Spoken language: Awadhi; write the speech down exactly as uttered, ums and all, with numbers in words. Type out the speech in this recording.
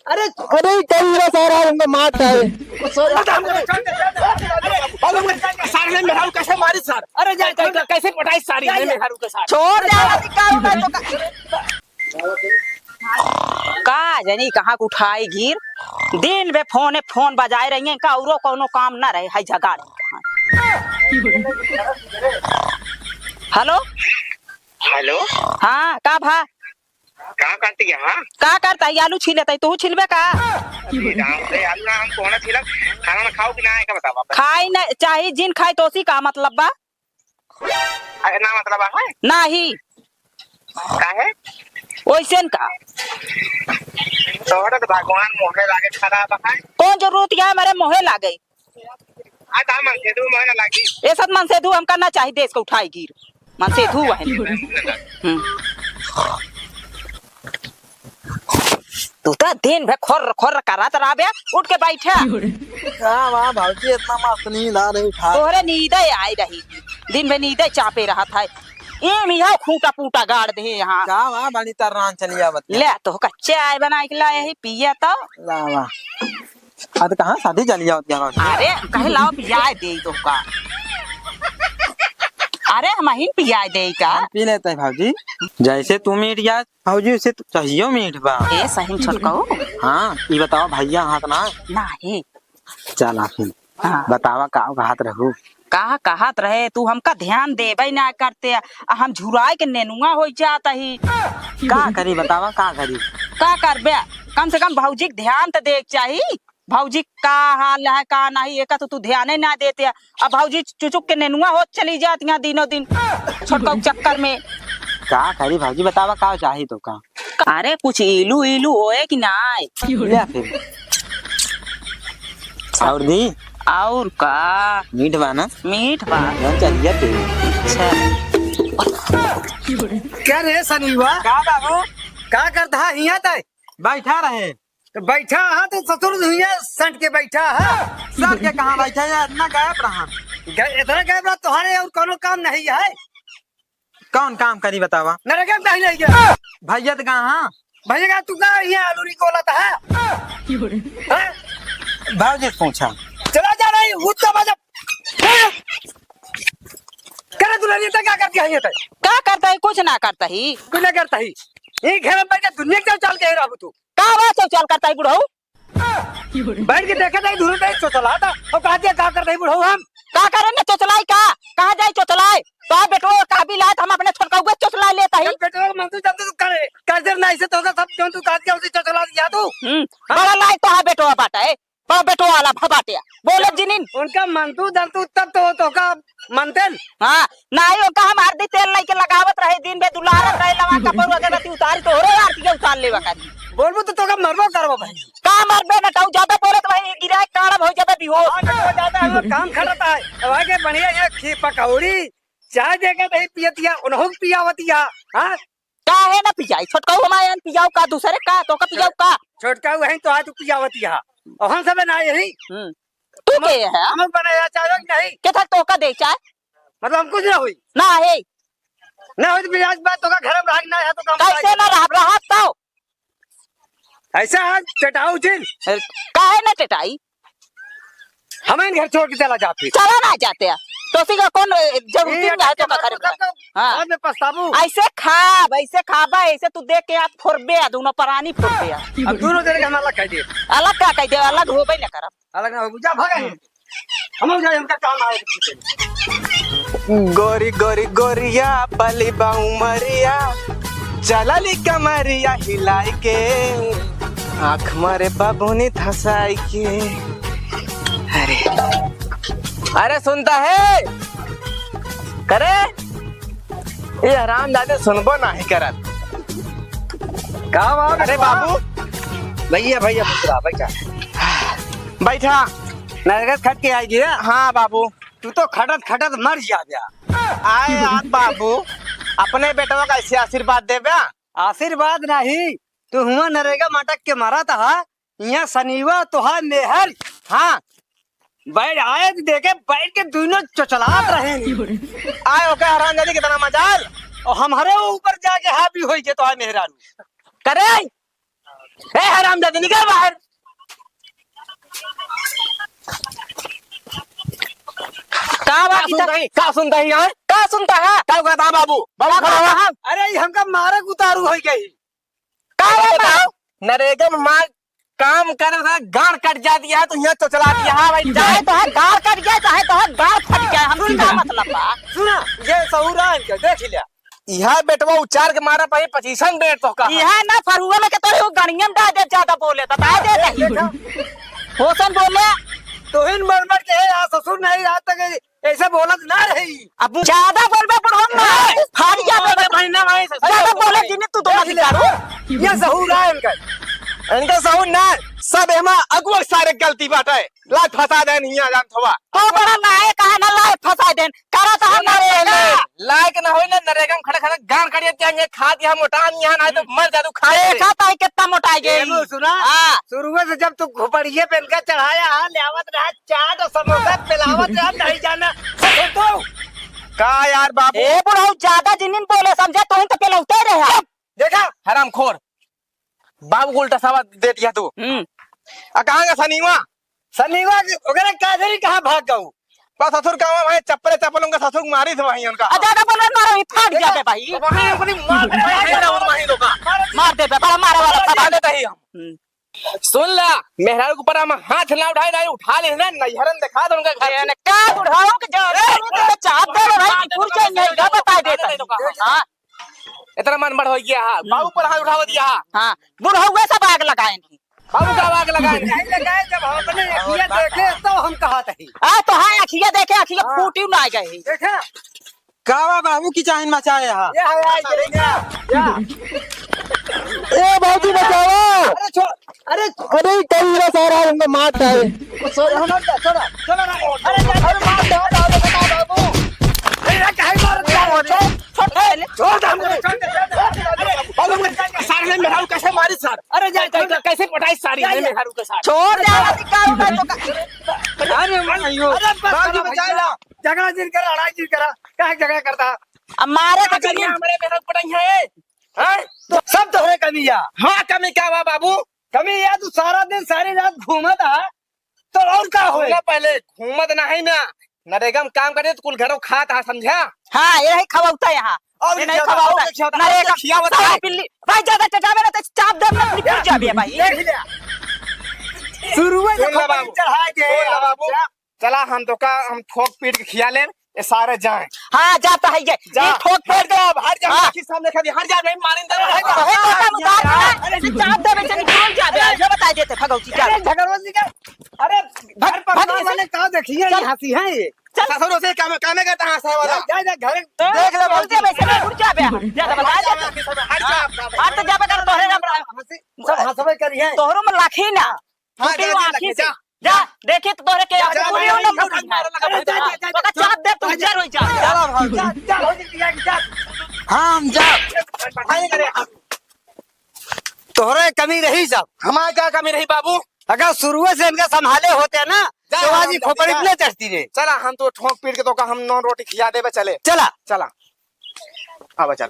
अरे, अरे, कई बा सारा हमको मारता है। सारे मेहरारू कैसे मारी सार? अरे, जा, जा, जा, कैसे पटाई सारी है मेहरारू के साथ? छोड़ दे, अरे, का होगा तो का? का जानी कहाँ के उठाई गिर, दिन भे फोने फोन बजाए रही हैं, का औरो कौनो काम ना रहे, है जगाड़ कहाँ? हेलो। हेलो। हाँ, का भा? का करती है, हाँ? का करता है? आलू छील लेता है, तू छीलबे का? अरे राम रे, आलू ना हम कौन छीलब? खाना ना खाओ कि ना, का बतावा? खाई ना, चाहे जिन खाई तो उसी का मतलब बा? अरे ना मतलब है? नाही। काहे? ओइसेन का? तोहरा तो भगवान मोहे लागे खराब है। कौन जरूरत है हमारे मोहे लागे? आ, ता मनसेधू मोहे ना लागी। ये सब मनसेधू हमका ना चाही, देश को उठाई गिर। मनसेधू है। हम्म। तू तो दिन भर खोर खोर करत रहबे, उठ के बैठा। का बा भौजी, इतना मस्त नींद आ रही था। तोहरे नींदे आई रही, दिन भर नींदे चापे रहत है। एम इहो खूंटा पूटा गाड़ दे यहाँ। का बा बड़ी तर्रान चली आवत है। ले तो का चाय बनाई के लाए ही, पिया तो। ला बा। आ तो कहाँ शादी चली आवत है भौजी? अरे कहे लाओ पियाए दे तो का। अरे हम ही पियाए दे का। हम पी लेते हैं भौजी। जैसे तू मीठ जाए भौजी, उसे तो चाहियो मीठ बा। ए, सही में छोटकाऊ? हाँ, ई बतावा भैया हाथ ना? नाही। चला फिर। हाँ। बतावा का कहत रहू? का कहत रहे, तू हमका ध्यान देबे ना करते, आ हम झुराए के नेनुआ हो जात ही। का करी बतावा, का करी? का करबे? कम से कम भौजी के ध्यान तो दे के चाही। भौजी का हाल है, का नाही, एका तो तू ध्याने ना देते। अब भौजी चुचुक के नेनुआ होत चली जात यहाँ दिनों दिन छोटका चक्कर में। का करी भौजी, बतावा का चाही तो का? अरे कुछ इलू इलू होए कि नाय? ले फिर। और दी? और का? मीठ बा ना? मीठ बा। जौन चाहिए ते। अच्छा। क्या रे सनीवा? का बाबू? का करता है हियां तय? बैठा रहे। तो बैठा हा तो ससुर हुइया सट के बैठा हा। सट के कहाँ बैठा है, इतना गायब रहा। ग-, इतना गायब रहा, तोहरे और कोनो काम नहीं है। कौन काम करी बतावा? नरेगा नहीं ले गया। भैया तो कहाँ? भैया का तू का ये आलू निकोलत है? हाँ? भौजी से पूछा। चला जा रही, उत्ता बाजा। करे दुल्हनिया तक क्या करती है ये तक? का करता ही? कुछ ना करता ही। कुछ ना करता ही। ये घर में बैठ के दुनिया के चाल के ही रहबू तू। का बात है, चाल करता ही बुढ़ऊ? बैठ के देखे नहीं, धुरे नहीं चोचला था। और कहा दिया, का करता ही बुढ़ऊ हम? का करे ना चोचलाई का? कहाँ जाई चोचलाई? तो बेटो का भी लाए, हम अपने छोटका हुए चोचला लेता ही। जब बेटो का मंतू जब तू करे, कैसे नहीं से तो सब जो तू काट के उसी चोचला दिया तू। हम्म, हाँ? बड़ा लायक तो है बेटो बाटा है। बा बेटो वाला भबाटिया। बोले जिनिन। उनका मंतू दंतू तब तो, तो का मनते न। हाँ, नाही ओका हम हरदी तेल लेके लगावत रहे, दिन भे दुलारत रहे, लवा कपड़ वगैरह ती उतारी तो हो रे यार, ती उतार लेवा करी। बोलबो तो तोका मरबो करबो भाई। का मरबे न ताऊ, ज्यादा बोलत भाई, गिराए काड़ा हो जाबे बेहोश। हाँ, तो ज्यादा हम काम खटता है। अब आगे बढ़िया ये खी पकौड़ी, चाय देके नहीं पियतिया, उन्हों पियावतिया। हाँ? काहे ना पियाई? छोटकाऊ हमारे यहाँ पियाऊ का, दूसरे का, तोका पियाऊ का? छोटकाऊ वहीं तो आज पियावतिया। और हम सब ना यही। हम्म। तू हम, के है? हम बनाया चाहे कि नहीं? के था तोका दे चाय? मतलब हम कुछ ना हुई। ना है। ना हुई तो फिर आज बात तोका घर में रह ना है तो काम कैसे ना रह, रहा तो? ऐसा आज चटाऊ जिन। काहे ना चटाई? हमें घर छोड़ के चला जा फिर। चला ना जाते हैं। तो उसी का कौन, अ, जरूरत ये नहीं है तो का घर में? हाँ। बाद में पछताबू। ऐसे खाब, ऐसे खाबा, ऐसे तू देख के आप फोरबे आ, दोनों परानी फोरबे आ। अब दोनों जने के हम अलग कर दिए। अलग का कह दे, अलग होबे ना करब। अलग ना हो, जा भागा यहाँ। हम लोग जाए, हमका काम आए। गोरी गोरी गोरिया पली बाऊ मरिया, चलली कमरिया हिलाई के, आँख मारे बाबूनी धसाई के। अरे, अरे सुनता है? करे? ये हरामजादे सुनबो नाही करत। का बात अरे बा? बाबू, भैया, भैया, बैठा, बैठा। बैठा। नरगस खट के आई गिरा? हाँ बाबू। तू तो खटत खटत मर जा गया। आए आप बाबू, अपने बेटवा का ऐसे आशीर्वाद देबे? आशीर्वाद नहीं, तू हुआ नरेगा मटक के मरत हा, यहाँ सनीवा तोहार मेहर। हाँ। बैठ आए तो देखे बैठ के दोनों चचलात रहे। आए ओके हरामजादी कितना मजाल। और हमारे ऊपर जाके हावी होई के तोहार मेहरारू। करे? ए हरामजादी, निकल बाहर। का बात का इधर? सुनता ही, का सुनता ही, हाँ? का सुनता है? का कहता है बाबू? बाबू का खड़ा कहता हुआ। है? अरे, ये हमका मारे के उतारू होइ गई। का अरे बात बताओ, है? नरेगा में मार काम करे से गांड कट जाती है, तो यहाँ चोचला दिया है भाई। चाहे तो है गांड कट जाए, चाहे तो है गांड फट जाए, हमसे का मतलब बा? सुना, ये सहूर है इनका, देख लिया। यह बेटवा उचार के मारा पाई, पच्चीसन बेट तो का। यह ना फरुआ में के तोरे वो गणियम डाल दे, ज्यादा बोले तो डाल दे नहीं। देखा। होसन बोले। तोहिन मर मर के है, आ ससुर नहीं, आज तक ऐसे बोलत ना रही। अब ज्यादा बोलबे बुढ़ऊ ना, ए, फाड़ जाबे। अरे भाई ना भाई, ज्यादा बोले जिन्हें तू दोनों देख ले। बिचारो। ये सहूर है इनका। इनका सहूर ना, सब एमा अगुआ सारे गलती बाटे। लाइ फंसा देन हियाँ जान थोबा। तो बड़ा लायक है ना, लाइ फंसा देन। करा तो हम अरे, नरेगा। लायक ना होई ना, नरेगा में खड़ा खड़ा गांड करिए, क्या ये खा दिया, मोटा नहीं है, ना तो मर जा तू, खा ले। देखा ताई कितना मोटा गई। एगो सुना? हाँ। शुरुए से जब तू घोपड़िए पे इनका चढ़ाया है, ले आवत रहा चाट और समोसा, पिलावत रहा, नहीं जाना। तो का यार बाबू? ए बुढ़ऊ, ज्यादा जिनिन बोले समझे, तू तो पिलौते रहे। चुप! देखा? हरामखोर। बाबू को उल्टा सवाल दे दिया तू। हम्म। आ, कहाँ का सनीवा? सनीवा के, ओकरे काजरी कहाँ भाग गऊ? बस ससुर का वहाँ चप्पले चप्पल उनका ससुर मारी थे वहीं उनका। आ, ज्यादा बोले मारो, ही फाट देखा? जाबे भाई। वहीं ओकरी मार दे, वहीं लोग। मार दे बे, बड़ा मारे वाला मार सवाल। देता ही हम। हम्म। सुन ला, मेहरारू के ऊपर हम हाथ ना उठाए, नहीं उठा ले ना, नैहरन दिखा दे उनका घर। ए, ने का बुढ़ाऊ के जा रे, ए, तो चाप दे रे भाई, ए, कुकुर के नहीं, का बता देता है। हाँ। इतना मन बढ़ हो गया है, बाबू पर हाथ उठावा दिया है। हाँ, बुढ़ऊ सब आग लगाए नहीं। बाबू का आग लगाए नहीं। नहीं लगाए, जब हम अपने अखिया देखे, तो हम कहा थे। आ, तो हाँ, अखिया देखे, अखिया हाँ। फूटी ना गए। देखे? का बा बाबू की चाहिन मचाए हा? या, या, या, या। ए बाबू बचाओ। अरे छोड़, अरे अरे कई रे सारा हमको मार डाले। छोड़, छोड़, छोड़, छोड़, अरे, अरे मार दे, मार दे, मार दे, बाबू। अरे, अरे, काहे मार दिया? छोड़, छोड़, छोड़ दे हमको, छोड़ दे, छोड़ दे। अरे, बाबू, सारे ने मेहरारू कैसे मारी सर? अरे, जा, जा, जा। कैसे पटाई सारी ने मेहरारू के साथ? छोड़ दे, अरे, का होगा तो का? अरे, अरे, बाबू, बचाओ। झगड़ा जिन करा, लड़ाई जिन करा, काहे झगड़ा करता? अब मारे का करिए, हमारे मेहरारू पटाई है। हैं? तो सब तोहरे कमी या। हाँ, कमी का बा बाबू? कमी या, तू सारा दिन, सारी रात घूमत हा, तो और का होए? सुना पहले, घूमत नाही ना, नरेगा में काम करे तो कुल घरों खात हा, समझा? हाँ, यही खवाउता यहाँ। और ये नहीं खवाउता। नरेगा खियावत सारी है। बिल्ली, भाई ज्यादा चटावे ना तो चाप दे, अपनी पिट जाबे भाई। देख लिया। शुरू में तो सुन ले बाबू। चढ़ा के सुन ले बाबू। चला, हम तो का, हम ठोक पीट के खिया ले, ये सारे जाए। हाँ, जा तो है ये। जा। ये ठोक पीट हट जा, हट जा, हाँ। आँखी सामने खड़ी, हट जा, नहीं मारेंगे। हट जा, हट जा, हट जा। अरे, चाप दे, बेचे निकल जा बे, ये बता देते, भगौती, जा। अरे, झगड़वा निकल। अरे, भाग, घर पर भाग, वाले का देखिए, चल। ये हंसी है ये। चल। ससुर से काम, काम करता है, हंसा वाला। जा, जा, जा, घर। देख ले, चल भौजी। दे, बेचे निकल जा बे। जा, बता दे। हट जा, हट जा। हाँ, तो जा बे, कर तोहरे ना बड़ा। हंसी, सब हंसबे करी है। तोहरो में लाखी ना। हाँ, फूटी जा, जा, आँखी से। जा। जा, देखी तो तोहरे के जा, जा, पूरी जा, उम्र जा, फूटी जा, है। जा, जा, तोका जा, चाप दे, तू जा, उज्जर हो जा। जा, जा, जा, जा, जा। हाँ, हम जा। भाई करे। तोहरे कमी रही सब। हमारे का कमी रही बाबू? अगर शुरुए से इनका संभाले होते ना, जा, तो आज हम ये जा, खोपड़ी जा। न चढ़ती रे। चला, हम तो ठोक पीट के तोका हम नौ रोटी खिया देबे, चले। चला। चला। अब चल।